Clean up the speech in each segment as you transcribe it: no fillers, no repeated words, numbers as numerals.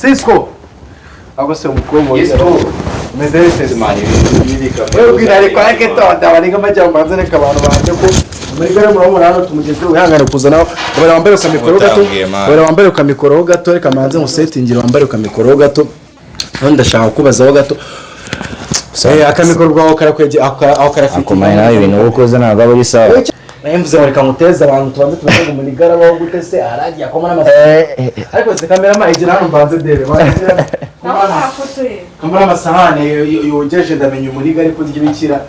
Cisco. Ahubwo se umukobwa Yes, bro. umeze bite? Man, ibintu bibika. Wewe ubwira ariko areke tonda baringa majya mbanze reka abantu banjye ko muri gare murabona hano tumugeze wihangane kuzana bara wambare ukamikoro gato. Utangiye, man. Bara wambare ukamikoro gato, reka manze musetingire wambare ukamikoro gato. None ndashaka kubazaho gato. Akamikoro rwawe karakwege aho karafite. Akomeye nawe ibintu ukoze ntabwo aba ari sawa. Naye mvuze ngo reka nguteze abantu tubanze tubaze ngo munigara baho gute se aragiye akoma n'amasahani. Ariko se kamerama igira hano mbanze ndebe. Kambona amasahani yogeje ndamenya umuniga ariko ndya ibikira.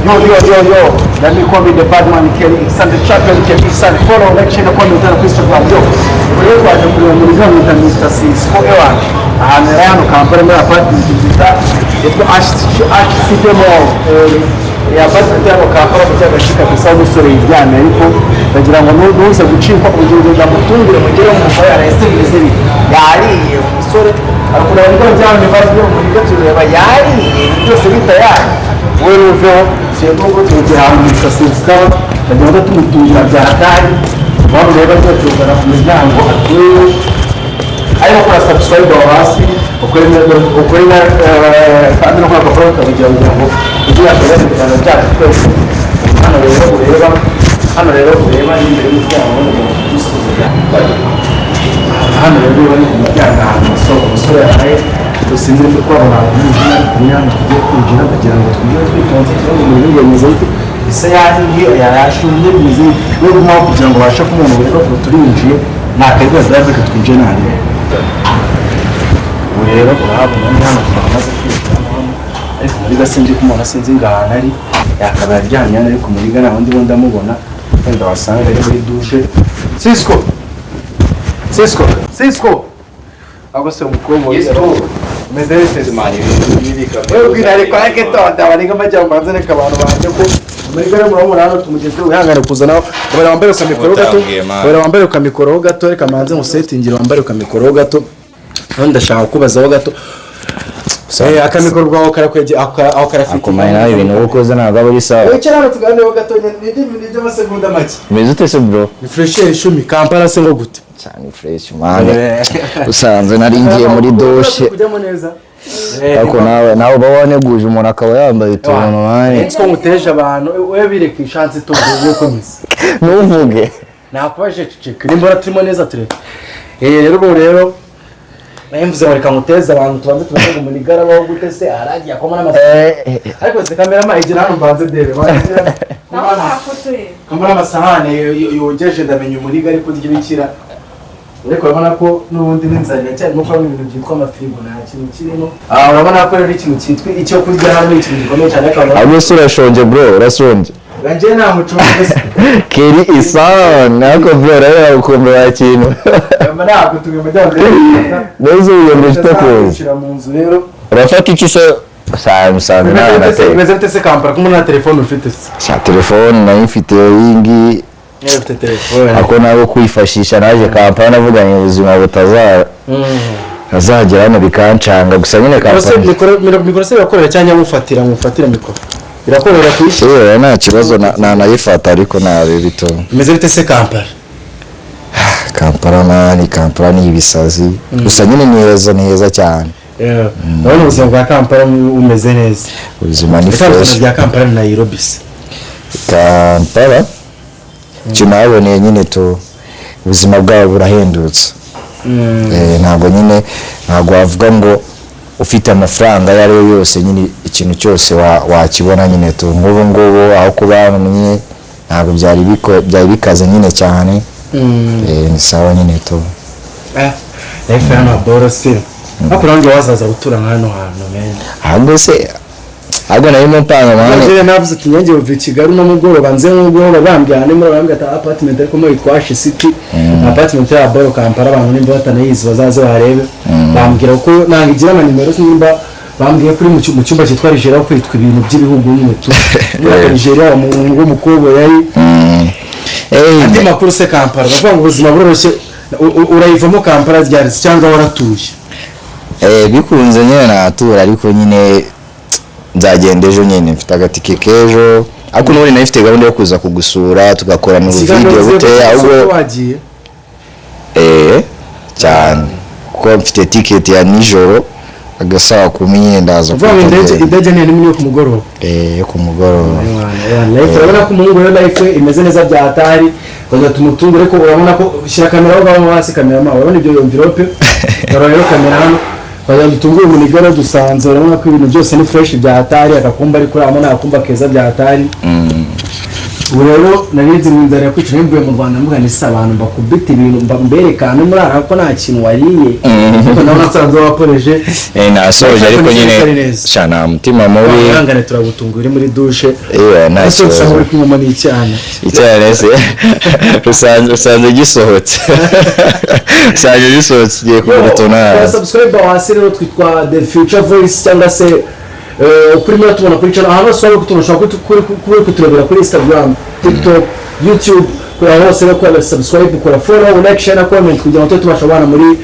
Yo, yo, yo, yo. Let me call me the bad man Kelly. It's the champion Kelly. It's the follow, like, share, comment, on Instagram. Yo. Rero twaje kureba muri zone ya Mr. Cisco Ewan. Ahantu yari hano Kampala muri apartment nziza yitwa HCD Mall. Ya apartment hano Kampala mu cyagashika gusa umusore yiryamye ariko bagira ngo nuze gucikwa urugendo ndamutungire mugere mu mugore arahise bimeze bite. Yariye umusore arakunda abantu byamye bazi mu tureba yariye byose bitayari. Wowe uveho nubwo tugira ahantu Mr. Cisco bagenda tumutungira bya hatari waba ureba rwose tugana ku miryango atuye ariko kora subscribe aho hasi ukore ukore kandi no kora akakora kabugira kugira ngo ujye uyashobora ibiganiro byacu twese. Hano rero ureba, hano rero ureba ni imbere y'umuryango hano rero ureba ni ku muryango ahantu umusore yaraye. Dusinzire ko twabona ahantu h'umwijima hano tugiye kwinjira kugira ngo twinjire twitonze turebe umuntu bimeze bite ese yahiye yarashuye bimeze bite we gumaho kugira ngo ubashe kumubona. Ubu rero tuba turinjiye nta karibwa drive reka twinjire ntarebe. Ubu rero urahabona ni hano twamaze kwinjiramo hano ariko muri gasinzi kumubona sinzi ngo ahantu ari yakabaye aryamye hano ariko muri gana wundi bo ndamubona wenda wasanga ari muri dushe. Cisco, Cisco, Cisco. Ahubwo se umukobwa Yes, bro. umeze bite? Man, ibintu bibika. Wewe ubwira ariko areke tonda baringa majya mbanze reka abantu banjye ko muri gare murabona hano tumugeze wihangane kuzana bara wambare ukamikoro gato. Utangiye, man. Bara wambare ukamikoro gato reka manze musetingire wambare ukamikoro gato. None ndashaka kubazaho gato. Akamikoro rwawe karakwege aho karafite. Akomeye nawe ibintu ukoze ntabwo aba ari sawa. Wicara hano tuganireho gato ni iby'amasegonda make. Umeze ute se bro? Ni fresh icumi Kampala se ngo gute? Cyane fresh man. Usanze nari ngiye muri dushe. Kujyamo neza. Ariko nawe uba waneguje umuntu akaba yambaye utuntu man. Nzi ko nguteje abantu we bireka ishansi tuvuge komeza. Ntuvuge. Nakubaje ceceka nimbona turimo neza tureke. Rero ubu rero naye mvuze ngo reka nguteze abantu tubanze tubaze ngo munigara baho gute se aragiye akoma n'amasahani. Ariko se kamerama igira hano mbanze ndebe. Kambona amasahani yogeje ndamenya umuniga ariko ndya ibikira. Ariko urabona ko n'ubundi n'inzara iracyarimo kuba ibintu byitwa amafirigo nta kintu kirimo. Urabona ko rero ikintu cyitwa icyo kurya hano ni ikintu gikomeye cyane ariko urabona- Ahubwo se urashonje bro, urashonje. Njye nta mucungu mbese. Keri isan, ariko bro rero ukumva wakintu. Ntabwo tumwe amajyambere. Neza uyu utakuzi. Kwinjira mu nzu rero. Urafata iki se? Musanze nawe nateka. Bimeze bite se Kampala ko nta telefone ufite se? Sha telefone nayo mfite iyi ngiyi. Niba ufite telefone. Ako nawe kwifashisha naje Kampala navuganye ubuzima butazagera hano bikancanga gusa nyine Kampala. Mikoro se birakorera cyangwa mufatira mufatira mikoro? Birakorera kuyishyira. Yewe nta kibazo nanayifata ariko nabe bito. Bimeze bite se Kampala? Kampala nani Kampala ni ibisazi. Gusa nyine ni heza, ni heza cyane. Urabona ubuzima bwa Kampala bumeze neza. Ubuzima ni Itandukanye fresh. rya Kampala na Nairobi se. Kampala icyo naboneye nyine tu ubuzima bwabo burahendutse. Ntabwo nyine ntabwo wavuga ngo ufite amafaranga ayo ari yo yose nyine ikintu cyose wakibona nyine tu nk'ubu ngubu aho kuba hano nyine ntabwo byari bikaze nyine cyane. Ni sawa nyine tu. Life hano borose. Ariko nanjye wazaza gutura nka hano hantu men. Ahubwo se ahubwo narimo mpanga mane. Njyewe navuze ati nyange uva i Kigali uno mugoroba nze nk'ubwo bambwira nimba bambwira ati apartment ariko muri twashi city apartment ya Boro Kampala abantu nimba batanayizi bazaze barebe bambwira ko nanga igira ama nimero nimba bambwiye kuri mu cyumba cyitwa Nigeria kwitwa ibintu by'ibihugu nyine tu muri Nigeria w'umukobwa yari Andi makuru se Kampala, bavuga ngo ubuzima buroroshye, urayivamo Kampala ryari se cyangwa waratuye? Bikunze nyine natura, ariko nyine nzagenda ejo nyine, mfite agatike k'ejo, ariko n'ubundi nari mfite gahunda yo kuza kugusura, tugakorana ubuvideo buteya ahubwo. Wagiye? Cyane, kuko mfite tiketi ya nijoro agasaha 10 nyine ndaza. Uvuga ngo indege kuhita. Indege ni nini, yo ku mugoroba? Yo ku mugoroba. Life, urabona ko umuhungu rero life imeze neza bya hatari, kugira tumutunge. Ariko urabona ko, shyira kamera aho ngaho hasi, kamera ma, urabona ibyo envelope? Urabona rero kamera hano, kugira dutunge umunigero dusanze. Urabona ko ibintu byose ni fresh bya hatari, agakumba ari kuramo ni agakumba keza bya hatari. Ubu rero nari nzi ngo inzara yakwica, mvuye mu Rwanda mvuga ni se abantu mbakubita ibintu mbereka ahantu muri aha ko nta kintu wariye, ariko nawe nasanze wakoreje. Nasoje, ariko Ariko nyine ni neza. sha, nta mutima mubi. Wihangane, turagutunga uri muri dushe. Nta Ese usanga kibazo. uri kunywa n'icyana? Icyana se usanze gisohotse, ugiye kuguta Yo, subscribe hasi rero, twitwa The Future Voice, cyangwa se kuri muri tubona kuri channel ahantu hose waba kutubona, ushobora kuba uri kuturebera kuri Instagram, TikTok, YouTube, kuri aho hose rero kora subscribe, kora follow, like, share na comment, kugira ngo tube tubasha kubana muri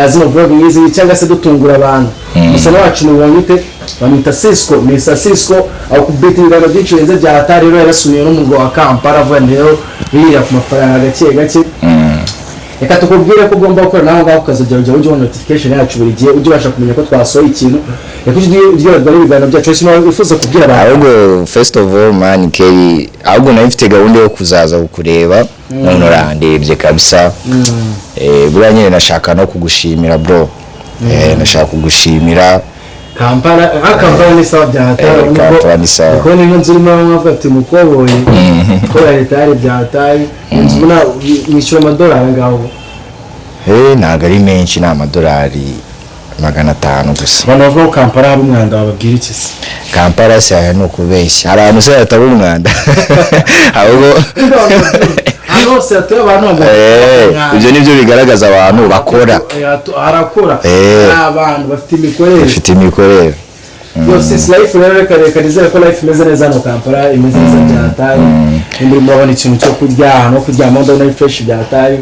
zino vlog nk'izi cyangwa se dutungura abantu. Umusore wacu mubonye ute? Bamwita Cisco, Mr Cisco, aho kubita ibiganiro byinshi birenze bya hatari. Rero yarasuye n'umurwa wa Kampala, avuga ngo rero birira ku mafaranga gake gake. Reka tukubwire ko ugomba gukora nawe ngaho ukazajya ujya ubona notification yacu buri gihe, ujye ubasha kumenya ko twasohoye ikintu. Reka ujye uryoherwa n'ibiganiro byacu. Ese wifuza kubwira abantu? Ahubwo first of all, man, Kelly, ahubwo nari mfite gahunda yo kuzaza kukureba, none urandebye kabisa. Buriya nyine nashaka no kugushimira, bro. Nashaka kugushimira. Kampala, Kampala ni sawa bya hatari. Kampala ni sawa. Kubona ino nzu urimo mwavuga ati mukoboyi ko ya leta yari bya hatari, inzu ubona mwishyura amadolari ngaho? Ntabwo ari menshi, ni amadolari 500 gusa. Abantu bavuga ko Kampala haba umwanda, wababwira iki se? Kampala se, aya ni ukubeshya. Hari ahantu se hataba umwanda ahubwo? Ahantu hose hatuye abantu hagomba kuba Ibyo nibyo bigaragaza abantu bakora. Harakora. Hari abantu bafite imikorere. Bafite imikorere. Yose is life rero. Reka nizere ko life imeze neza hano Kampala, imeze neza bya hatari. Nimba urimo urabona ikintu cyo kurya, ahantu ho kuryama, ndabona ari fresh bya hatari.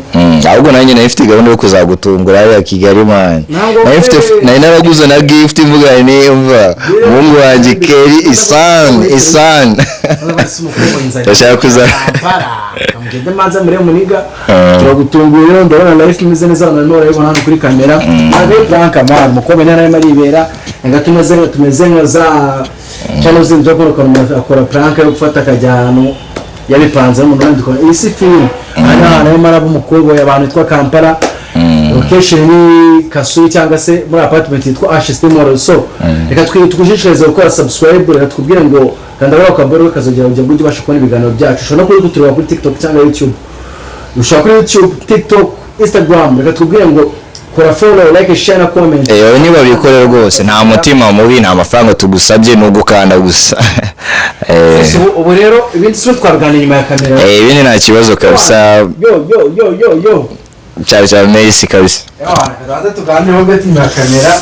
Ahubwo nanjye nari mfite gahunda yo kuzagutungura hariya Kigali, man. Ntabwo Nari mfite nari naraguze na gift, mvuga ni umva umuhungu wanjye Kelly Isan Isan. Ndashaka Kampala mugende manza murebe muniga. Turagutunguye rero, ndabona life imeze neza, abantu barimo barayibona hano kuri kamera. Ntabwo ari prank, man, umukobwa niyo arimo aribera nga tumeze nka za channel zindi zo kubona ukuntu akora prank yo gufata akajya ahantu yabipanze n'umuntu wundi ukora. Iyi si filime. Aha ni ahantu arimo araba umukobwa, abantu yitwa Kampala, location ni Kasuyi, cyangwa se muri apartment yitwa HST Mall. So reka tugushishikarize gukora subscribe. Reka tukubwire ngo kanda kariya kaboro kazogera kugira ngo ujye ubasha kubona ibiganiro byacu. Ushobora no kuba kutureba kuri TikTok cyangwa YouTube, ushobora kuri YouTube, TikTok, Instagram. Reka tukubwire ngo kora follow, like, share na comment. Niba bikore rwose, nta mutima mubi, nta mafaranga tugusabye, ni ugukanda gusa. Ubu rero ibindi si twabiganira inyuma ya kamera. Ibindi nta kibazo kabisa. Yo yo yo yo yo. Cyane cyane, merci kabisa. Tubanze tuganireho gato inyuma ya kamera.